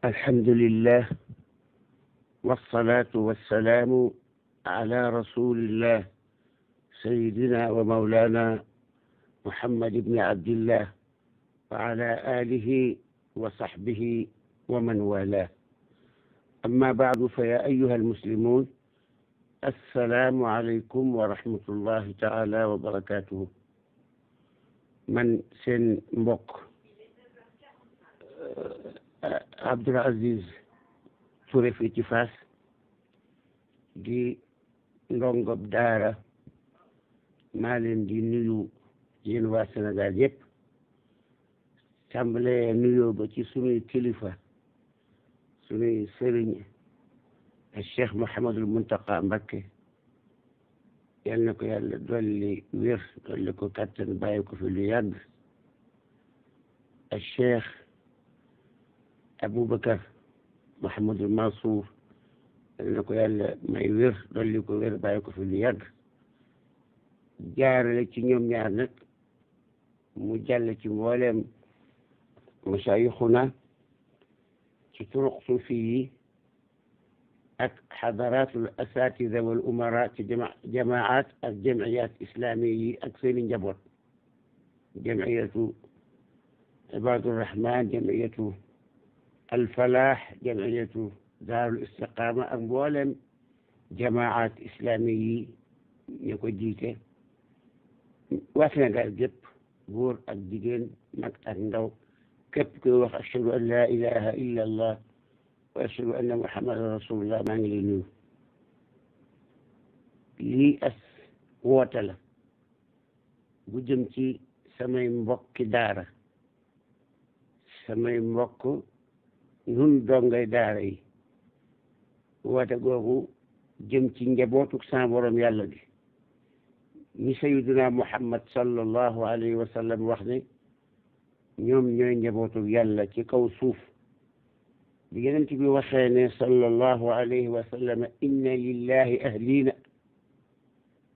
الحمد لله والصلاة والسلام على رسول الله سيدنا ومولانا محمد بن عبد الله وعلى آله وصحبه ومن والاه. أما بعد، فيا أيها المسلمون، السلام عليكم ورحمة الله تعالى وبركاته. من سن mbokk Abdoul Aziz Touré fii ci Fass di ndongob daara, maa leen di nuyu yéen waa Sénégal yëpp, tàmbalee nuyoo ba ci sunuy kilifa, sunuy sëriñ Cheikh Mouhamadul Muntaqa Mbakke, yal na ko yàlla dolli wér, dolli ko kattan, bàyyi ko fi lu yàgg. Cheikh Aboubacar Mouhamadul Mansour, yal na ko yàlla may wér, dolli ko wér, bàyyi ko fi lu yàgg. jaarale ci ñoom ñaar nag mu jàll ci mbooleem masaayixuna ci turuq suufi yi ak xadaratul asatida wal umara ci jamaat ak jamiyat islami yi ak seeni njaboot, jamiyatu ibadur rahman, jamiyatu alfalaah, jamiyatu daarul istiqaama ak mbooleem jamaat islami yi ñu ko jiite. waa Sénégal gépp, góor ak jigéen, mag ak ndaw, képp koy wax ashhadu an laa ilaha illa allah wa ashhadu anna muhammadan rasulullah, maa ngi lay nuyu. lii as woote la bu jëm ci samay mbokki daara, samay mbokk nun dongay daara yi. woote googu jëm ci njabootu sa borom yàlla bi, ni sayyiduna Muhammad sallallahu alayhi wa sallam wax ne ñoom ñooy njabootu yàlla ci kaw suuf. bi Yonent bi waxee ne sallallahu alayhi wa sallam inna lillahi ahlina,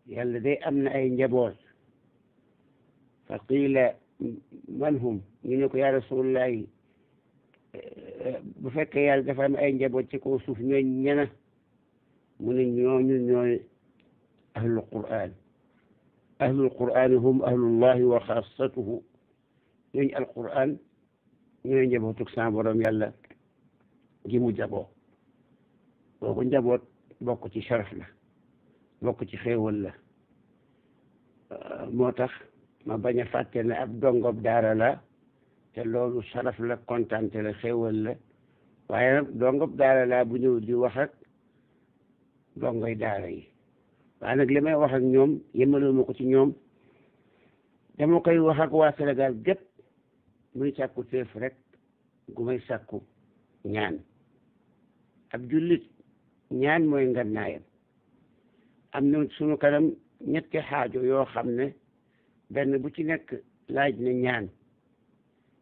yàlla day am na ay njaboot. fa qiila man hum, ñu ne ko yaa rasulullahi, bu fekkee yàlla dafa am ay njaboot ci kaw suuf ñooy ñana? mu ne ñooñu ñooy ahlul Qur'an. ahlul Qur'an hum ahlullahi wa xaasatuhu, ñooñu alquran ñooy njabootug sa borom yàlla gi mu jaboo. boobu njaboot bokk ci sharaf la, bokk ci xéewal la. moo tax ma bañ a fàtte ne ab dongob daara la, te loolu sharaf la, kontante la, xéewal la. waaye nag dongob daara la bu ñëw di wax ak dongoy daara yi. waaye nag li may wax ak ñoom yemale ma ko ci ñoom, dama koy wax ak waa Sénégal gépp, muy sàkku teef rek gu may sàkku ñaan. ab jullit ñaan mooy ngannaayam. am na sunu kanam ñetti xaajo yoo xam ne benn bu ci nekk laaj na ñaan.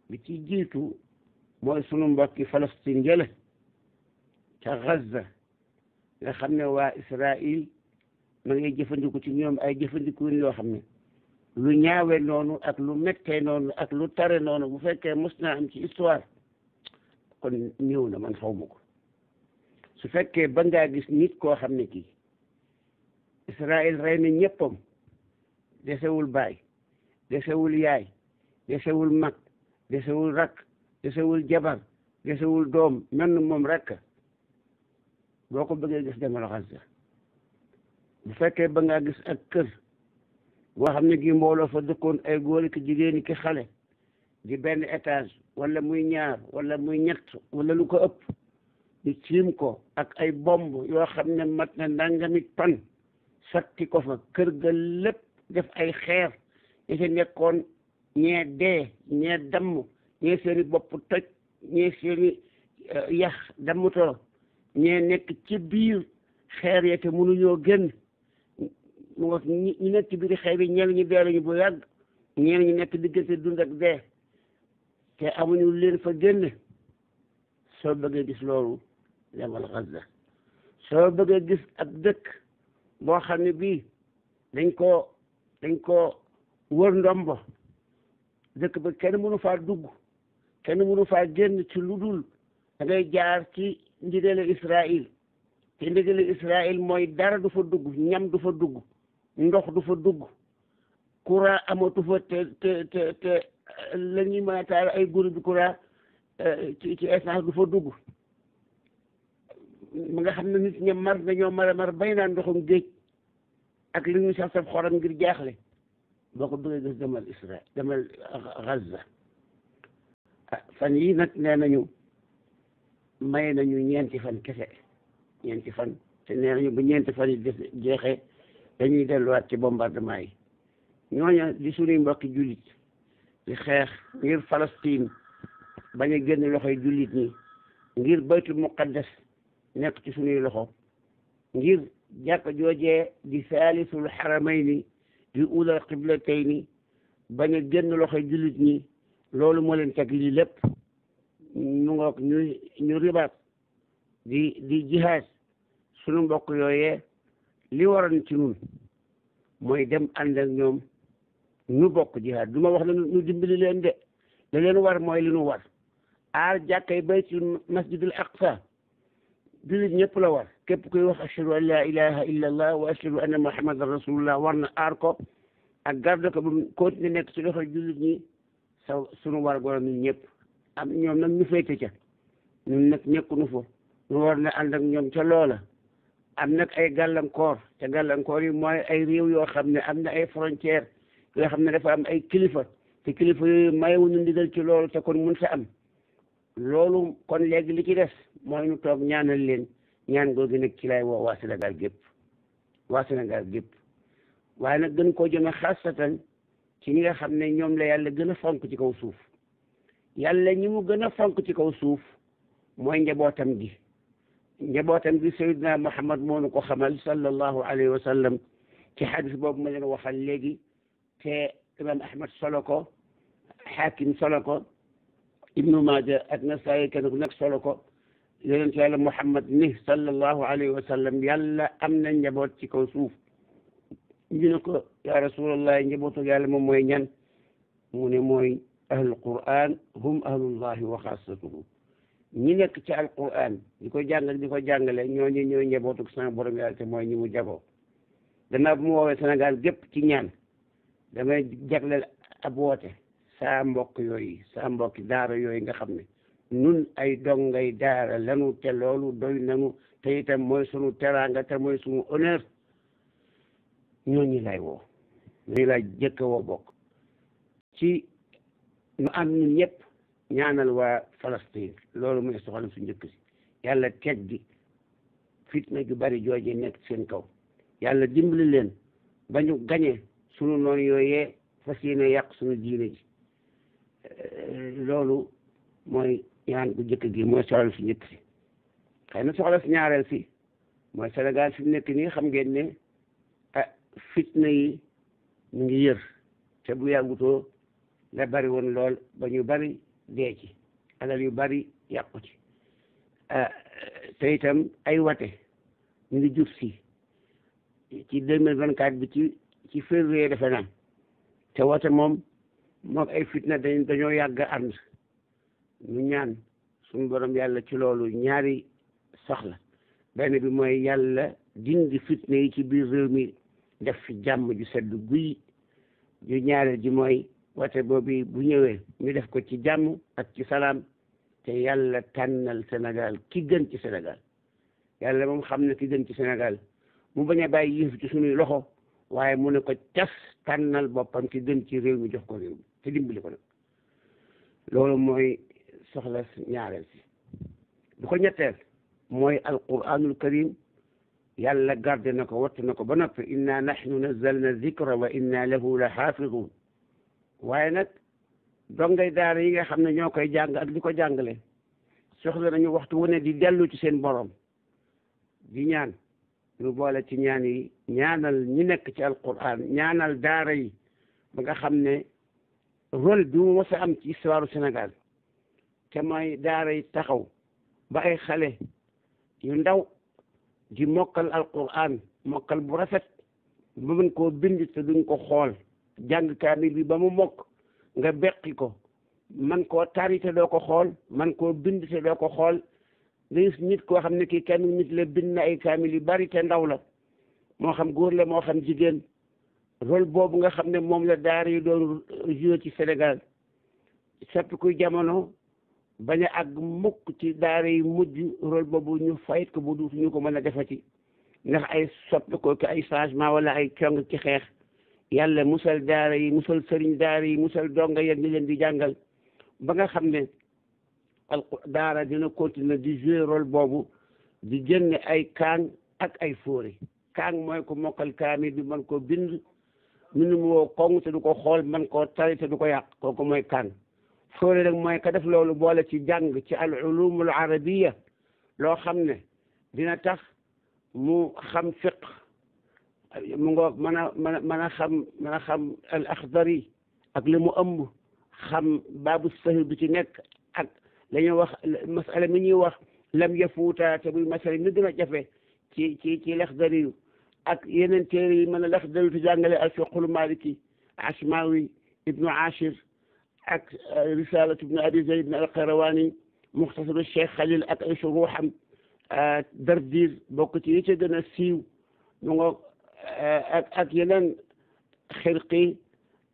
bi ci jiitu mooy sunu mbokki Palestine jële ca Gaza, nga xam ne waa Israël ma ngay jëfandiku ci ñoom ay jëfandiku yoo xam ne lu ñaawe noonu ak lu mettee noonu ak lu tare noonu bu fekkee mos naa am ci histoire, kon ñëw na, man xaw ma ko. su fekkee ba ngaa gis nit koo xam ne kii Israël rey na ñëppam, desewul baay, desewul yaay, desewul mag, desewul rakk, desewul jabar, desewul doom, mel na moom rekk, boo ko bëggee gis demal Gaza. bu fekkee ba ngaa gis ak kër boo xam ne gi mbooloo fa dëkkoon, ay góor ki jigéen ki xale, di benn étage wala muy ñaar wala muy ñett wala lu ko ëpp, ñu tiim ko ak ay bomb yoo xam ne mat na nangami ton, sotti ko fa, kër ga lépp def ay xeer, ñi ci nekkoon ñee dee, ñee damm, ñee seeni bopp toj, ñee seeni yax dammutoo, ñee nekk ci biir xeer ya te mënuñoo génn. ñu nekk ci biir xeer yi, ñenn ñi dee lañu bu yàgg, ñenn ñi nekk diggante dund ak dee te amuñu leen fa génn. soo bëggee gis loolu demal Gaza. soo bëggee gis ab dëkk boo xam ne bii dañ koo wër ndombo, dëkk ba kenn mënu faa dugg, kenn mënu faa génn ci lu dul da ngay jaar ci ndigale Israël te ndigale Israël mooy dara du fa dugg, ñam du fa dugg, ndox du fa dugg, courant amatu fa te la ñuy mën a taal ay groupe bi courant ci essence du fa dugg. mu nga xam ne nit ña mar dañoo mar bay naan ndoxum géej ak li ñu saf xorom ngir jaaxle. boo ko bëggee gis demal Israël demal Gaza. fan yii nag nee nañu may nañu ñeenti fan kese, ñeenti fan, te nee nañu bu ñeenti fan yi jeexee dañuy delluwaat ci bombardement yi. ñooñu di suñuy mbokki jullit di xeex ngir Palestine bañ a génn loxoy jullit ñi, ngir baytul muqaddas nekk ci suñuy loxo, ngir jàkka joojee di saalisul xaramayni di ulal qiblatayni bañ a génn loxoy jullit ñi. loolu moo leen teg lii lépp ñu ngoog ñu ribaat di jihaad sunu mbokk yooyee. li waroon ci ñun mooy dem ànd ak ñoom ñu bokk jihaad. du ma wax ne ñu dimbali leen de, la leen war mooy li ñu war aar jàkkay baytul masjidul aqsa. jullit ñëpp la war, képp kuy wax ashhadu an la ilaha illa allah wa ashhadu anna muhammadan rasulullah war na aar ko ak garde ko ba mu continuer nekk ci loxo jullit ñi. sunu war gorom ñun ñëpp am ñoom nag ñu féete ca ñun nag nekkunu fa ñu war na ànd ak ñoom ca loola. am nag ay gàllankoor, te gàllankoor yi mooy ay réew yoo xam ne am na ay frontière yoo xam ne dafa am ay kilifa, te kilifa yooyu mayewuñu ndigal ci loolu, te kon mun sa am loolu. kon léegi li ci des mooy ñu toog ñaanal leen. ñaan googu nag ci lay woo waa Sénégal gépp, waa Sénégal gépp, waaye nag gën koo jëme xaasatan ci ñi nga xam ne ñoom la yàlla gën a fonk ci kaw suuf. yàlla ñi mu gën a fonk ci kaw suuf mooy njabootam gi. njabootam gi Seydina Muhammad moo nu ko xamal sallallahu alayhi wa sallam ci xadis boobu ma leen waxal léegi, te imam Ahmad solo ko, Hakim solo ko, Ibnu Maaja ak Nasaayi kenn ku nekk solo ko. yonent yàlla Muhammad ni sallallahu alayhi wa sallam yàlla am na njaboot ci kaw suuf. ñu ne ko ya rasulallah njabootu yàlla moom mooy ñan? mu ne mooy ahlul quran hum ahlullahi wa xaasatuhu. ñi nekk ci alquran di ko jàngal di ko jàngale ñooñu ñooy njabootu sama borom yàlla te mooy ñi mu jagoo. gannaaw bu mu woowee Sénégal gépp ci ñaan damay jagleel ab woote saa mbokk yooyu, saa mbokki daara yooyu nga xam ne nun ay dongay daara lanu, te loolu doy nanu, te itam mooy sunu teraanga te mooy sunu honneur. ñooñu lay woo, ñooñu lay jëkk woo bokk ci ñu am ñun ñëpp ñaanal waa Palestine. loolu mooy soxla su njëkk si. yàlla teggi fitna ju bari jooje nekk seen kaw, yàlla dimbali leen ba ñu gañe sunu noonu yooyee fas yéene yàq sunu diine ji. loolu mooy ñaan bu njëkk gi, mooy soxla su njëkk si. xëy na soxla si ñaareel si mooy Sénégal fi mu nekk nii xam ngeen ne fitna yi ñu ngi yër, te bu yàggutoo la bari woon lool ba ñu bari dee ci, alal yu bari yàqu ci. te itam ay wate ñu ngi jub si ci 2024 bi ci février defe naa, te wate moom ay fitna dañoo yàgg ànd. ñu ñaan suñu borom yàlla ci loolu ñaari soxla. benn bi mooy yàlla dindi fitna yi ci biir réew mi, def fi jàmm ju sedd guy. ju ñaareel ji mooy wate boobu bu ñëwee ñu def ko ci jàmm ak ci salaam, te yàlla tànnal Sénégal ki gën ci Sénégal. yàlla moom xam ne ki gën ci Sénégal, mu bañ a bàyyi yëf ci suñuy loxo, waaye mu ne ko cas tànnal boppam ki gën ci réew mi jox ko réew mi te dimbali ko nag. loolu mooy soxla ñaareel si. bu ko ñetteel mooy alquranul karim. yàlla garde na ko, wattu na ko ba noppi. inna nahnu nazzalna zikra wa inna lahu la xaafidun. waaye nag dongay daara yi nga xam ne ñoo koy jàng ak di ko jàngale soxla nañu waxtu wu ne di dellu ci seen borom di ñaan. ñu boole ci ñaan yi ñaanal ñi nekk ci alquran, ñaanal daara yi ba nga xam ne rôle bi mu mos a am ci histoire Sénégal te mooy daara yi taxaw ba ay xale yu ndaw di mokkal alquran, mokkal bu rafet ba mën koo bind te duñ ko xool. jàng kaamil bi ba mu mokk nga beqi ko man koo tari te doo ko xool man koo bind te doo ko xool nga gis nit koo xam ne kii kenn nit la bind na ay kaamil yu bari te ndaw la moo xam góor la moo xam jigéen rôle boobu nga xam ne moom la daara yi doon joué ci Sénégal soppi kuy jamono bañ a àgg mukk ci daara yi mujj rôle boobu ñu fayit ko bu duutu ñu ko mën a defati ndax ay soppi ko ki ay changement wala ay cong ci xeex yàlla musal daara yi musal sëriñ daara yi musal donga yéen ñi leen di jàngal ba nga xam ne daara dina continuer di jouer rôle boobu di génne ay kaang ak ay fóore kaang mooy ko mokkal kaamil bi man koo bind minu mu woo koŋ te du ko xool man koo tari te du ko yàq kooku mooy kaang fóore rek mooy ka def loolu boole ci jàng ci al ulumul arabiya loo xam ne dina tax mu xam fiq mu ngoog mën a xam al axdari ak li mu ëmb xam baabu sahih bi ci nekk ak la ñuy wax masala mi ñuy wax lam yafuuta te muy masala mi gën a jafe ci laxdari yu ak yeneen téere yi mën a laxdari tu jàngale al fiqhul maliki ashmawi ibnu ashir ak risalatu ibnu abi zayd al qayrawani muxtasaru cheikh xalil ak ay shuruxam dardir bokk ci yi ca gën a siiw mu ngoog ak yeneen xirqi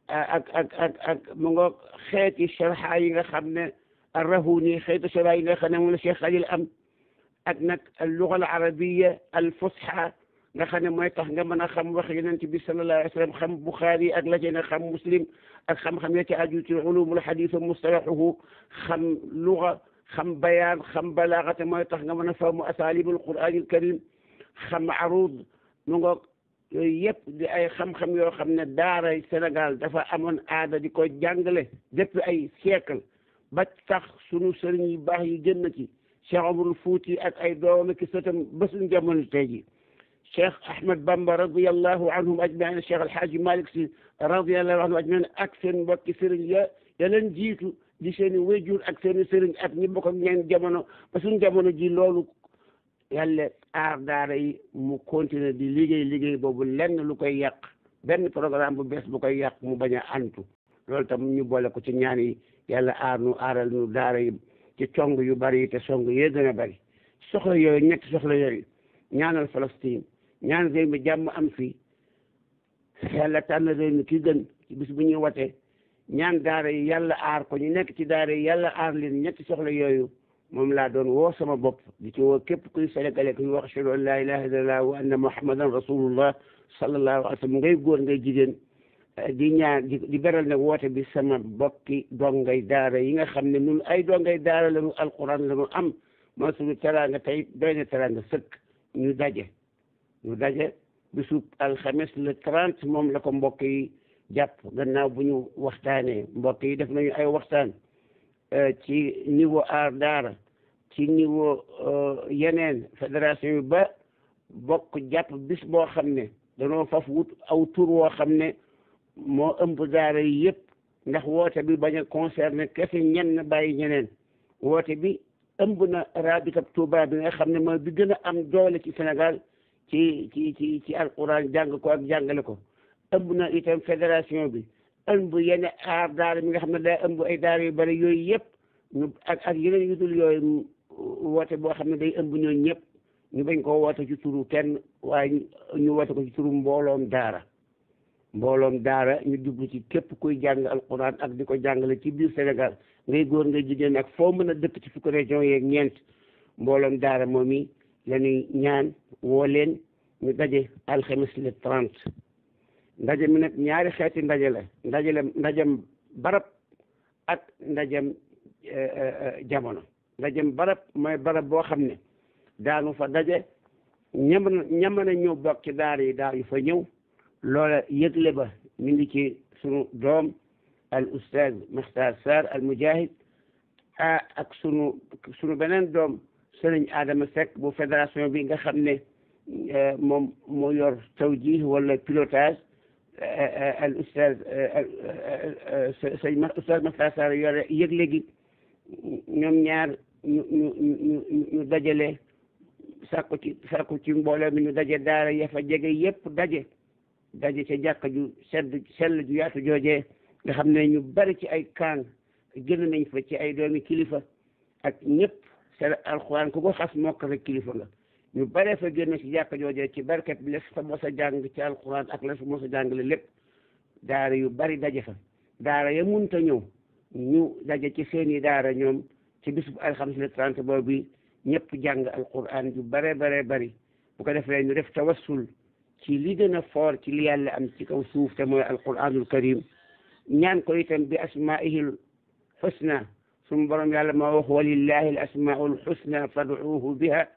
ak mu ngoog xeeti sharxa yi nga xam ne arrahuni xeeti sharxa yi nga xam ne moom la cheikh xalil am ak nag alluga al arabiya al fusxa nga xam ne mooy tax nga mën a xam wax yonent bi sallallahu alayhi wa sallam xam Bukhari ak la ca xam Muslim ak xam-xam ya ci aju ci ulumul hadith mustalahuhu xam luga xam bayaan xam balaaxate mooy tax nga mën a fahmu asalibul Qur'anil karim xam arud mu ngoog yooyu yëpp di ay xam-xam yoo xam ne daara Sénégal dafa amoon aada di ko jàngale depuis ay siècle ba tax sunu sëriñ yu baax yi génn ci Cheikh Omarul Fouti ak ay doom ak sëtam ba suñu jamono tey ji Cheikh Ahmed Bamba radiyallahu anhum ajmain Cheikh Alhaaji Malick Sy radiyallahu anhum ajmain ak seen mbokki sëriñ ya leen jiitu di seen i wéjur ak seen i sëriñ ak ñi bokk ak ñeen jamono ba suñu jamono ji loolu yàlla aar daara yi mu continuer di liggéey boobu lenn lu koy yàq benn programme bu bees bu koy yàq mu bañ a antu loolu tam ñu boole ko ci ñaan yi yàlla aar nu aaral nu daara yi ci cong yu bari yi te song yee gën a bari soxla yooyu ñetti soxla yooyu ñaanal Palestine ñaan réew mi jàmm am fii yàlla tànn réew mi ki gën ci bis bu ñuy watee ñaan daara yi yàlla aar ko ñu nekk ci daara yi yàlla aar leen ñetti soxla yooyu moom laa doon woo sama bopp di ci woo képp kuy sénégalais kuy wax ashhadu an laa ilaha illallah wa anna muhammadan rasulullah sallallahu alayhi wa sallam ngay góor ngay jigéen di ñaan di beral nag woote bi sama bokki dongay daara yi nga xam ne ñun ay dongay daara lañu alquran lañu am moo suñu teraanga tey doy na teraanga sëkk ñu daje bisu alxames le 30 moom la ko mbokk yi jàpp gannaaw bu ñu waxtaanee mbokk yi def nañu ay waxtaan ci niveau aar daara ci niveau yeneen fédération yi ba bokk jàpp bis boo xam ne danoo faf wut aw tur woo xam ne moo ëmb daara yi yëpp ndax woote bi bañ a concerné kese ñenn bàyyi ñeneen woote bi ëmb na rabitab Touba bi nga xam ne mooy bi gën a am doole ci Sénégal ci alquran jàng ko ak jàngale ko ëmb na itam fédération bi ëmb yenn aar daara mi nga xam ne day ëmb ay daara yu bari yooyu yëpp ñu ak yeneen yu dul yooyu woote boo xam ne day ëmb ñooñu ñëpp ñu bañ koo woote ci turu kenn waaye ñu woote ko ci turu mbooloom daara ñu jublu ci képp kuy jàng alquran ak di ko jàngale ci biir Sénégal ngay góor ngay jigéen ak foo mën a dëkk ci fukki région yeeg ñeent mbooloom daara moom yi la ñuy ñaan woo leen ñu daje alxames le 30 ndaje mi nag ñaari xeeti ndaje la ndajem barab ak ndajem jamono ndajem barab mooy barab boo xam ne daanu fa daje ñamana ñëw bokk ci daara yi daa yu fa ñëw loola yëgle ba ñu ngi ci sunu doom al ustaz Makhtar Sarr al mujahid ak sunu beneen doom sëriñ Adama Seck bu fédération bi nga xam ne moom moo yor tawjih wala pilotage al ustaz sëñ ustaz Makhtar Sarr yore yëgle gi ñoom ñaar ñu dajale sàkku ci mbooloo mi ñu daje daara ya fa jege yépp daje ca jàkka ju sell ju yaatu joojee nga xam ne ñu bari ci ay kaan génn nañ fa ci ay doomi kilifa ak ñëpp seen alxuraan ku ko xas mokk rek kilifa nga ñu bare fa génn ci jàkka joojee ci barket bi la fa mos a jàng ci alxuraan ak la fa mos a jàngale lépp daara yu bari daje fa daara ya munta ñëw ñu daje ci seeni daara ñoom ci bis bu alxames le 30 boobu ñëpp jàng alxuraan yu bare bari bu ko defee ñu def tawassul ci li gën a foor ci li yàlla am ci kaw suuf te mooy alquranul karim ñaan ko itam bi asmaihil husna suñu borom yàlla moo wax walillahi al asmaul husna fad'uuhu biha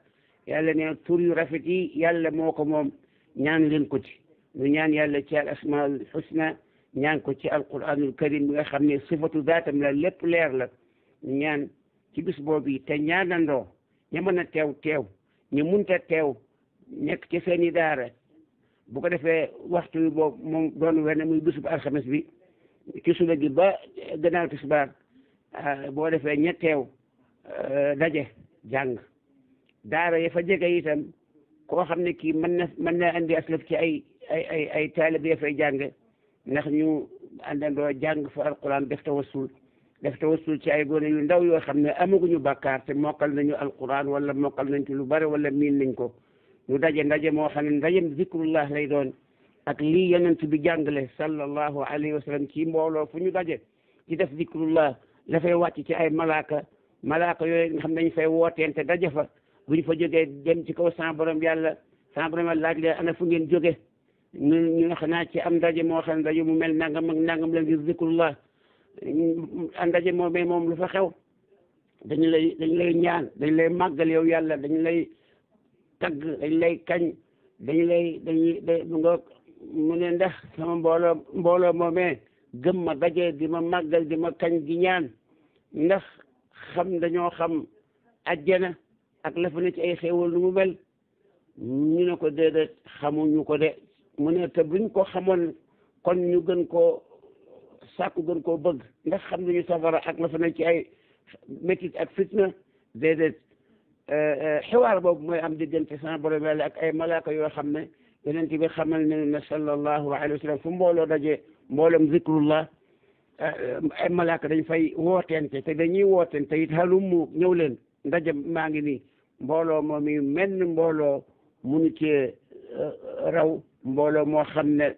yàlla ne tur yu rafet yi yàlla moo ko moom ñaan leen ko ci ñu ñaan yàlla ci al asmaul husna ñaan ko ci alquranul karim bi nga xam ne sifatu daatam la lépp leer la ñu ñaan ci bis boobu te ñaanandoo ña mën a teew ñu munta teew nekk ci seeni daara bu ko defee waxtu wi boobu moom doon wenn muy bisub alxames bi ci suba gi ba gannaaw tisbaar boo defee ña teew daje jàng daara ya fa jege itam koo xam ne kii mën na andi aslaf ci ay taalib ya fay jàng ndax ñu àndandoo jàng fa alquran def tawassul ci ay gone yu ndaw yoo xam ne amaguñu bàkkaar te mokkal nañu alquran wala mokkal nañ ci lu bari wala miin nañ ko ñu daje ndaje moo xam ne ndajem zikrullah lay doon ak lii yonent bi jàngale sallallahu alayhi wa sallam ci mbooloo fu ñu daje ci def zikrullah dafay wàcc ci ay malaaka yooyu nga xam ne dañ fay wooteente daje fa buñ fa jógee dem ci kaw sa borom yàlla laaj leen ana fu ngeen jóge ñu xanaa ci am ndaje moo xam ne ndaje mu mel nangam ak nangam la ngir zikrullah ndaje moom lu fa xew dañ lay ñaan dañ lay màggal yow yàlla dañ lay tagg dañ lay kañ mu ne ndax sama mbooloo moomee gëm ma daje di ma màggal di ma kañ di ñaan ndax dañoo xam ajjana ak la fa ne ci ay xéewal lu mu mel ñu ne ko déedéet xamuñu ko de mu ne te buñ ko xamoon kon ñu gën koo sàkku gën koo bëgg ndax xam nañu safara ak la fa ne ci ay métit ak fitna déedéet xiwaar boobu mooy am diggante sama borom yàlla ak ay malaaka yoo xam ne yonent bi xamal ne sallallahu alayhi wa sallam fu mbooloo daje mbooloom zikrullah ay malaaka dañ fay wooteente te dañuy wooteente it halummu ñëw leen ndaje maa ngi nii mbooloo moom i menn mbooloo munu cee raw mbooloo moo xam ne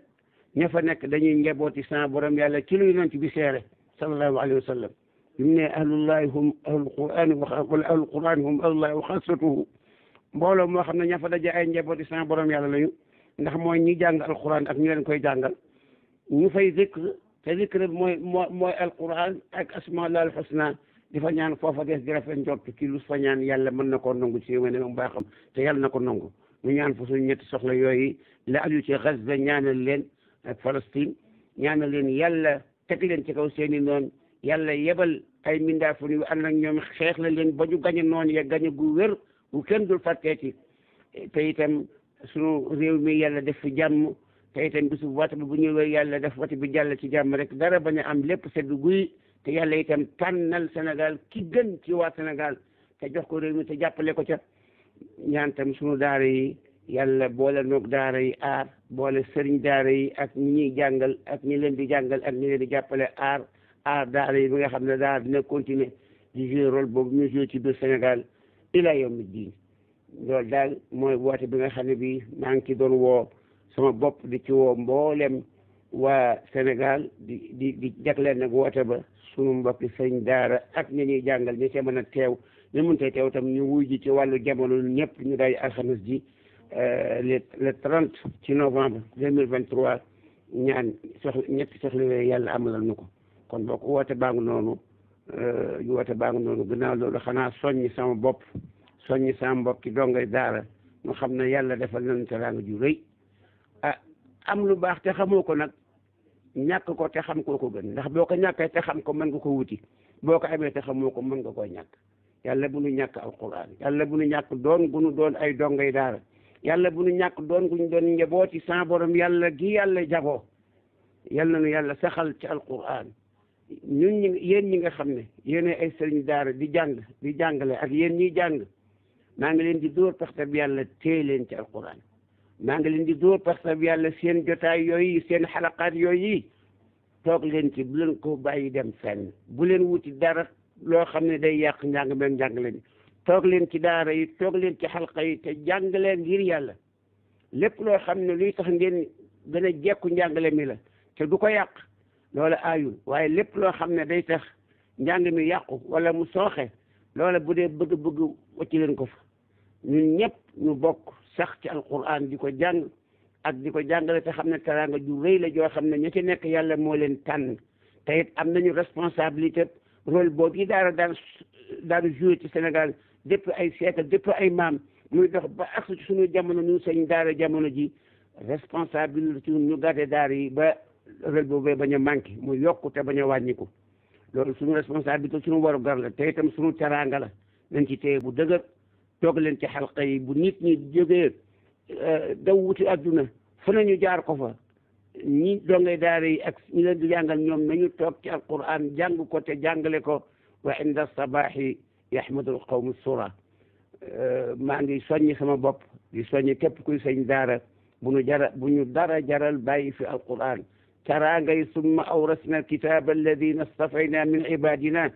ña fa nekk dañuy njabooti sama borom yàlla ci lu yonent bi seere sallallahu alayhi wa sallam mu ne ahlullahi hum ahlul quran wala ahlul quran hum ahlullahi wa xaasatuhu mbooloo moo xam ne ña fa daje ay njabooti sama borom yàlla lañu ndax mooy ñi jàng alquran ak ñu leen koy jàngal ñu fay zikr te zikr mooy alquran ak asmaul husna di fa ñaan foofa des di rafet njort kii lu fa ñaan yàlla mën na koo nangu ci yéen a baaxam te yàlla na ko nangu ñu ñaan fa suñu ñetti soxla yooyu la aju ci Gaza ñaanal leen ak Palestine ñaanal leen yàlla teg leen ci kaw seeni noonu yàlla yebal ay mindaafu yu ànd ak ñoom xeex la leen ba ñu gañe noonu ya gañe gu wér gu kenn dul fàtteeti te itam sunu réew mi yàlla def fi jàmm te itam bisu wata bi bu ñëwee yàlla def wata bi jàll ci jàmm rek dara bañ a am lépp sedd guy te yàlla itam tànnal Sénégal ki gën ci waa Sénégal te jox ko réew mi te jàppale ko ca ñaan tam sunu daara yi yàlla boole noog daara yi aar boole sëriñ daara yi ak ñi ñuy jàngal ak ñi leen di jàngal ak ñi leen di jàppale aar daara yi bi nga xam ne daara dina continuer di jouer rôle boobu ñu jouer ci biir Sénégal ila yawmi diin loolu daal mooy woote bi nga xam ne bi maa ngi ci doon woo sama bopp di ci woo mboolem waa Sénégal di jagleel nag woote ba sunu mbokki sëriñ daara ak ñi ñuy jàngal ñi see mën a teew ñu mënutee teew tam ñu wuy ji ci wàllu jamono ñëpp ñu day alxames ji le 30 ci novembre 2023 ñaan ñetti soxla yooyu yàlla amalal ñu ko kon boo ko woote baa ngi noonu gannaaw loolu xanaa soññi sama bopp soññi sama mbokki dongay daara ñu xam ne yàlla defal nañu teraanga ju rëy am lu baax te xamoo ko nag ñàkk ko te xam koo ko gën ndax boo ko ñàkkee te xam ko mën nga ko wuti boo ko amee te xamoo ko mën nga koy ñàkk yàlla bu nu ñàkk alquran yàlla bu nu ñàkk doon gu nu doon ay dongay daara yàlla bu nu ñàkk doon guñ doon njabooti sa borom yàlla gi yàlla jagoo yàlla nu yàlla saxal ci alquran ñun yéen ñi nga xam ne yéen ay sëriñ daara di jàngale ak yéen ñiy jàng maa ngi leen di dóor paxta bi yàlla téye leen ci alquran maa ngi leen di dóor paxta bi yàlla seen jotaay yooyu seen xalaqaat yooyu toog leen ci bu leen ko bàyyi dem fenn bu leen wuti dara loo xam ne day yàq njàng meeg njàngale mi toog leen ci daara yi toog leen ci xalqa yi te jàng leen ngir yàlla lépp loo xam ne luy tax ngeen gën a jekku njàngale mi la te du ko yàq loola aayul waaye lépp loo xam ne day tax njàng mi yàqu wala mu sooxe loola bu dee bëgg-bëgg wacci leen ko fa ñun ñëpp ñu bokk sax ci alquran di ko jàng ak di ko jàngale te xam ne teraanga ju rëy la joo xam ne ña ci nekk yàlla moo leen tànn te it am nañu responsabilité rôle boobu yi daanu joué ci Sénégal depuis ay siècle depuis ay maam muy dox ba ak ci suñu jamono ñu sëñ daara jamono ji responsabilité ñu gàdde daara yi ba rôle boobu bañ a manqué mu yokku te bañ a wàññiku loolu suñu responsabilité suñu waru gar la te itam suñu teraanga la nañ ci téye bu dëgër toog leen ci xalqa yi bu nit ñi jógee daw wuti adduna fu nañu jaar ko fa ñi dongay daara yi ak ñi leen di jàngal ñoom nañu toog ci alquran jàng ko te jàngale ko wa inda sabahi yahmadul qawmu sura maa ngi soññi sama bopp di soññi képp kuy sëñ daara bu ñu dara jaral bàyyi fi alquran taraangay summa awrasna alkitaba alladina stafayna min ibadina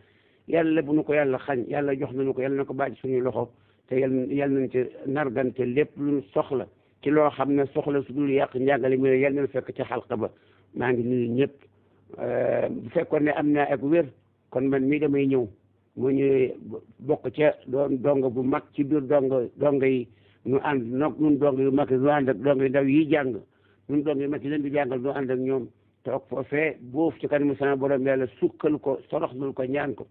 yàlla bu nu ko yàlla xañ yàlla jox nañu ko yàlla na ko bàyyi suñuy loxo te yàlla nañ ci nargante lépp lu ñu soxla ci loo xam ne soxla su dul yàq njàngale mi yàlla na fekk ci xalqa ba maa ngi nuyu ñëpp bu fekkoon ne am naa ak wér kon man mii damay ñëw mu ñëwee bokk ca doon dongo bu mag ci biir dongo yi ñu ànd nag ñun dongo yu mag ñu ànd ak dongo yu ndaw yi jàng ñun dongo yu mag yi leen di jàngal ñu ànd ak ñoom toog foofee boofu ci kanamu sama borom yàlla sukkal ko soroxlul ko ñaan ko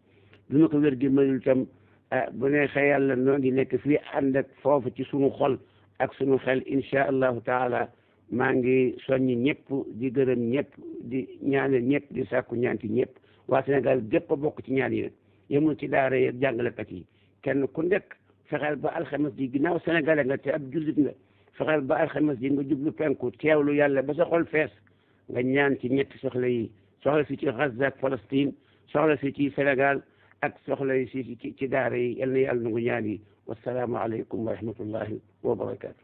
du ñu ko wér gi mayul itam bu neexee yàlla noo ngi nekk fii ànd ak foofu ci suñu xol ak suñu xel incha allahu taala maa ngi soññi ñëpp di gërëm ñëpp di ñaanal ñëpp di sàkku ñaan ci ñëpp waa Sénégal gépp a bokk ci ñaan yi nag yemul ci daara yi jàngalekat yi kenn ku nekk fexeel ba alxames ji ginnaaw sénégalais nga te ab jullit nga fexeel ba alxames ji nga jublu penku teewlu yàlla ba sa xol fees nga ñaan ci ñetti soxla yi soxla si ci Gaza ak Palestine soxla si ci Sénégal ak soxla yi si ci daara yi yal na yàlla nangu ñaan yi wasalaamu aleykum wa rahmatullahi wa barakaatu